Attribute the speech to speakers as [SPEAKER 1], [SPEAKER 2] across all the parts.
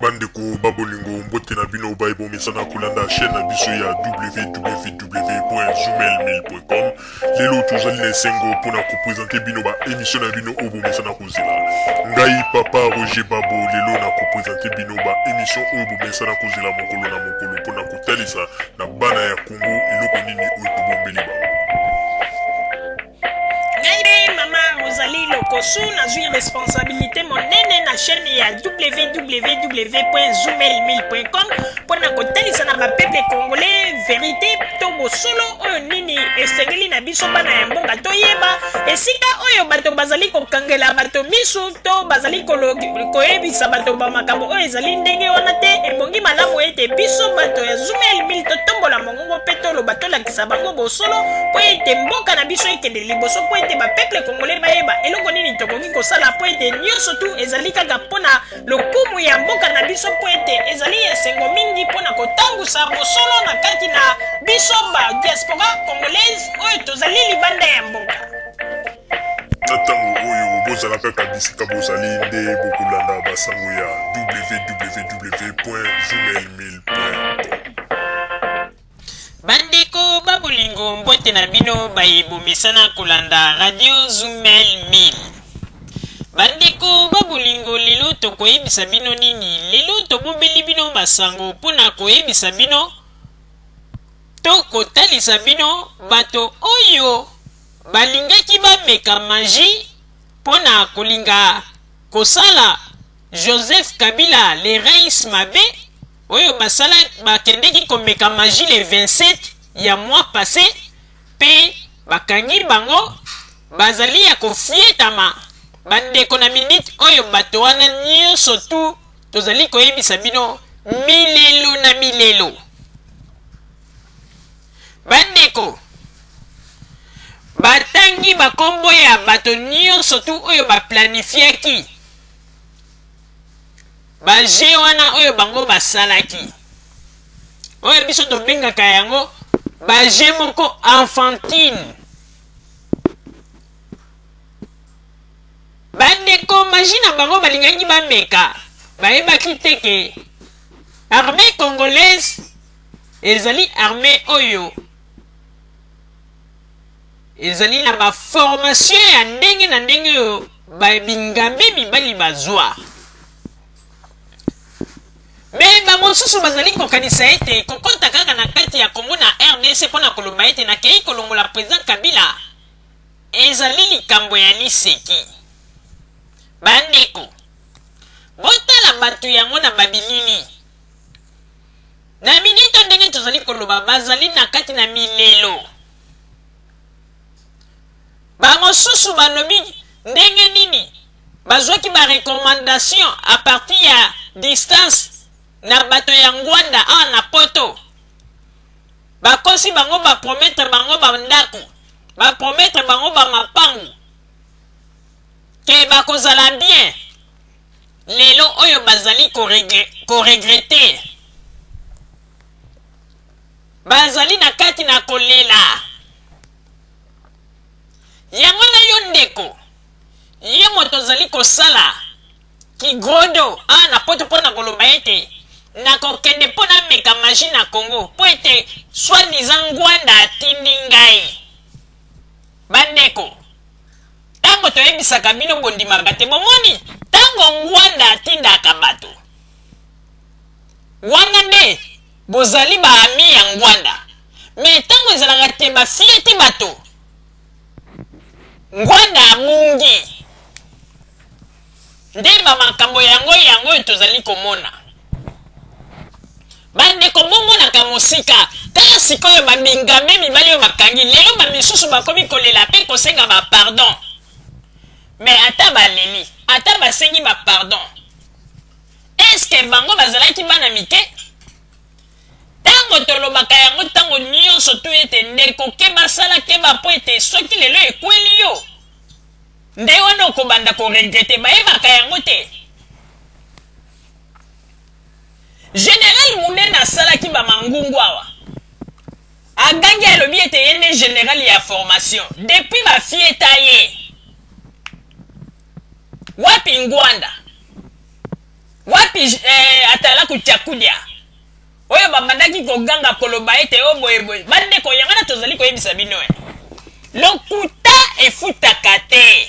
[SPEAKER 1] Bandeko ba bolingo, mbote na bino baye bomesana kolanda chaîne na biso ya www.zoomail1000.com. Lelo tozali na esengo mpona kopresente bino ba émission na bino oyo bomesana kozela. Ngai papa Roger Babo lelo na kopresente bino ba émission oyo bomesana kozela mokolo na mokolo mpona kotalisa na bana ya Congo eloko nini oyo tobombeli bango.
[SPEAKER 2] Ngai mpe mama Rosalie Lokosu nazwi responsabilité monene na chaîne ya www.zoomail1000.com mpo na kotalisa na bapeuple congolais verité to bosolo oyo nini esengeli na biso bana ya mboka toyeba esika oyo bato bazali kokangela bato misu to bazali koyebisa bato ba makambo oyo ezali ndenge wana te. Ebongi malamu ete biso bato ya Zoomail 1000 totombola mongongo mpe toloba, tolakisa bango bosolo mpo ete mboka na biso ekende liboso, mpo ete bapeuple congolais bayeba eloko nini tokoki kosala, mpo ete nyonso tu ezali kaka mpo na lokumu ya mboka na biso, mpo ete ezali esengo mingi mpo na kotangusa bosolo na kati na biso ba diaspora congolaise oyo tozali libanda ya mboka.
[SPEAKER 1] Na ntango oyo bozala kaka bisika bozali nde bokolanda basango ya www.zoomail1000.com.
[SPEAKER 2] Bandeko ba bolingo, mbote na bino baye bomesana kolanda radio Zumel 1000. Bandeko ba bolingo, lelo tokoyebisa bino nini? Lelo tobombeli bino basango mpo na koyebisa bino to kotalisa bino bato oyo balingaki bameka magie mpo na kolinga kosala Joseph Kabila le Rais mabe, oyo basala bakendeki komeka magie le 27 ya mois passe mpe bakangi bango, bazali ya kofietama. Bandeko, na minute oyo bato wana nyonso tu tozali koyebisa bino milelo na milelo. Bandeko, batangi bakombo ya bato nyonso tu oyo baplanifiaki baje wana oyo bango basalaki, oyo biso tobengaka yango baje moko enfantine. Bandeko, magie na bango balingaki bameka, bayebaki te ke armée congolaise ezali armée oyo ezali na baformation ya ndenge na ndenge oyo bingambe mibali bazwa. Me bamosusu bazali kokanisa ete kokota kaka na kati ya Congo na RDC mpo na koloba ete nakei kolongola president Kabila ezali likambo ya liseki. Bandeko, botala bato yango na babilili. Na minito ndenge tozali koloba, bazali na kati na milelo. Bamosusu balobi ndenge nini bazwaki ba recommandation à partir ya distance na bato ya Ngwanda awa na poto. Bakosi bango, ba promettre bango ba ndako, ba promettre bango ba mapangu ke bakozala bien. Lelo oyo bazali koregrete, bazali na kati na kolela. Yango na yo ndeko, ye moto ozali kosala kigrodo awa na poto mpo na koloba ete nakokende mpo nameka magie na Congo mpo ete soi-disant Ngwanda atindi ngai. Bandeko, ntango toyebisaka bino bondimaka te. Bomoni, ntango Ngwanda atindaka bato wana nde bozali baami ya Ngwanda, me ntango ezalaka te bafieti bato, Ngwanda abungi. Nde bamakambo yango yango oyo tozali komona. Bandeko, bomonaka mosika. Tala sikoyo babingambe mibali oyo bakangi lelo, bamisusu bakomi kolela mpe kosenga bapardon. Me ata baleli, ata basengi bapardon, eske bango bazalaki bana mike? Ntango tolobaka yango ntango nyonso tu ete ndeko keba, sala keba, mpo ete soki lelo ekweli yo nde wana okobanda koregrete. Bayebaka yango te. General Munene asalaki bamangungu awa, agangi, alobi ete ye nde general ya formation. Depuis bafieta ye, wapi Ngwanda? Wapi? Wapi eh, atalaku Ciakudia oyo babandaki koganga koloba ete o boye boye? Bandeko, yango wana tozali koyebisa bino eh. Lokuta efutaka te.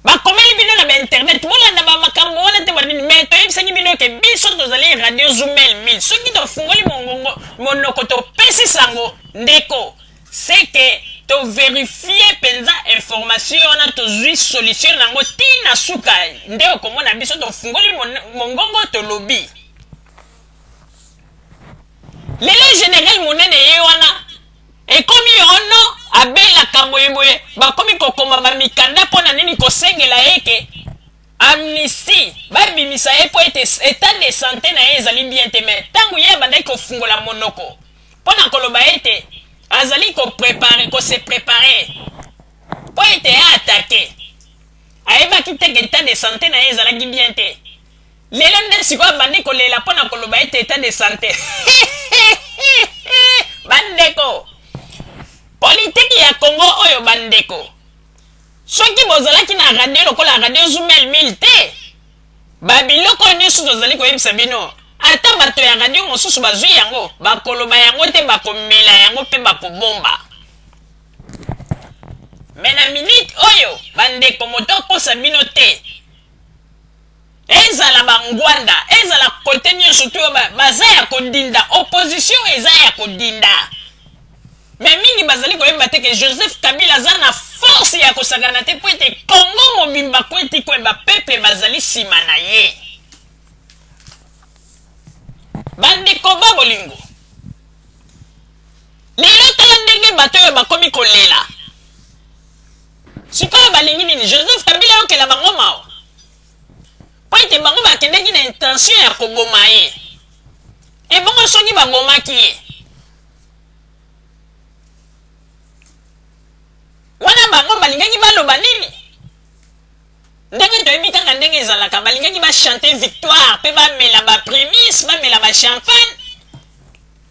[SPEAKER 2] Bakomeli bino na ba internet, bolanda ba makambo wana te banini, mais toyebisaki bino ke biso tozali radio Zumel 1000. Soki tofungoli mongongo monoko topesi sango ndeko, c'est que to verifier penza information wana, tozwi solution nango ti na suka, nde okomona biso tofungoli mongongo tolobi. Lelo general monene ye wana ekomi ono abelaka boye boye, bakomi kokoma ba mikanda mpo na nini kosengela ye ke amnistie, babimisa ye mpo ete etat de sante na ye ezali bien te. Mais ntango ye abandaki kofungola monoko mpo na koloba ete azali koprepare, kose prepare mpo ete aatake, ayebaki te ke etat de sante na ye ezalaki bien te. Lelo nde sikoyo abandi kolela mpo na koloba ete etat de sante. Bandeko, politiki ya Congo oyo, bandeko, soki bozalaki na radio lokola radio Zumel 1000 te, babiloko oyo nyonso tozali koyebisa bino, ata bato ya radio mosusu bazwi yango, bakoloba yango te, bakomela yango mpe bakobomba. Me na minute oyo, bandeko, moto akosa bino te. Ezala ba ngwanda, ezala kote nyonso to baza ya kodinda, opposition eza ya kodinda. Me mingi bazali koyeba te ke Joseph Kabila aza na force ya kosakana te mpo ete Congo mobimba kweti kwe ba peuple bazali nsima na ye. Bandeko ba bolingo, lelo tala ndenge bato oyo bakomi kolela. Sikoyo balingi nini? Joseph Kabila ayokela bango mawa? Mpo ete bango bakendaki na intention ya koboma ye. Ebongo soki babomaki ye? Wana bango balingaki baloba nini? Ndenge toyebi kaka ndenge ezalaka, balingaki ba chanter victoire mpe bamela ba primis, bamela ba champagne.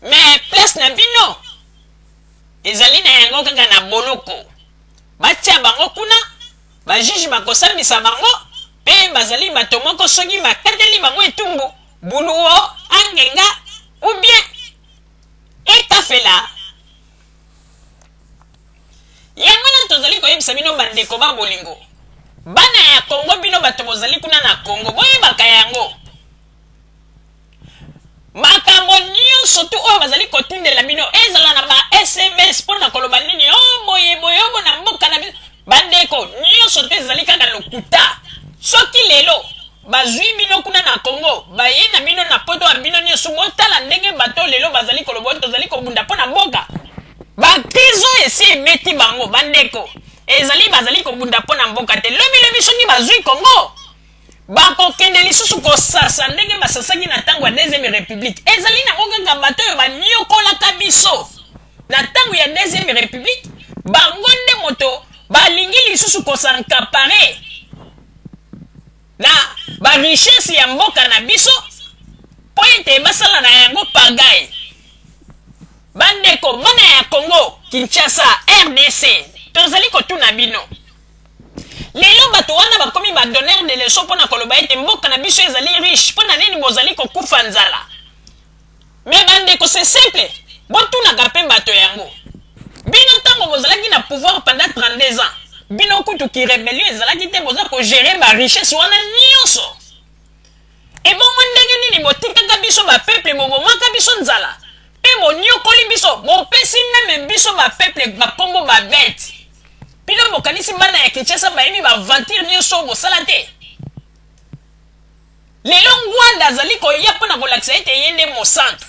[SPEAKER 2] Mais place na bino ezali na yango kaka na boloko. Batia bango kuna, ba juge bakosambisa bango mpe bazali bato moko soki bakateli bango etumbu, buluwo, angenga ou bien ekafela. Yango wana tozali koyebisa bino bandeko ba bolingo, bana ya Congo, bino bato bozali kuna na Congo, boyebaka yango. Makambo nyonso tu oyo bazali kotindela bino, ezala na ba SMS mpo na koloba nini, o oh, boye boye, obo na mboka na bino, bandeko, nyonso tu ezali kaka lokuta. Soki lelo bazwi bino kuna na Congo, baye na bino na poto ya bino nyonso, botala ndenge bato lelo bazali koloba tozali kobunda mpo na mboka. Ba crise oyo esi ebeti bango, bandeko, ezali bazali kobunda mpo na mboka te. Lobi lobi soki bazwi Congo, bakokende lisusu kosasa ndenge basasaki na ntango ya deuxième république. Ezali nango kaka bato oyo banyokolaka biso na ntango ya deuxième république, bango nde moto balingi lisusu kos'accaparer na barichesse ya mboka na biso mpo ete basala na yango pagaille. Bandeko, bana ya Congo Kinshasa, RDC, tozali kotuna bino lelo, bato wana bakomi badonneur de leçon mpo na koloba ete mboka na biso ezali riche, mpo na nini bozali kokufa nzala? Me bandeko, c'est simple, botunaka mpe bato yango. Bino ntango bozalaki na pouvoir pendant 32 ans, bino kutu ki rébellion ezalaki te, boza kogérer barichesse wana nyonso. Ebongo ndenge nini botikaka biso bapeuple, bobomaka biso nzala mpe bonyokoli biso, bopesi même biso bapeuple bakombo babete? Bino bokanisi bana ya Kinshasa bayebi baaventure nyonso oyo bosala te? Lelo Ngwanda azali koya mpo na kolakisa ete ye nde mosantu.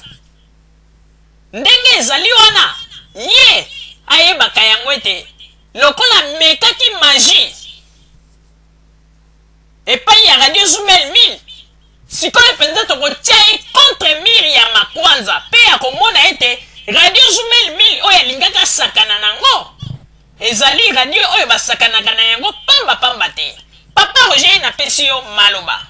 [SPEAKER 2] Ndenge ezali wana, ye ayebaka yango ete lokola amekaki magie epai ya radio Zumel 1000, sikoyo mpenza tokotia ye contre mur ya makwanza mpe akomona ete radio Zumel 1000 oyo alingaki asakana nango ezali radio oyo basakanaka na yango pamba pamba te. Papa Roger, napesi yo maloba.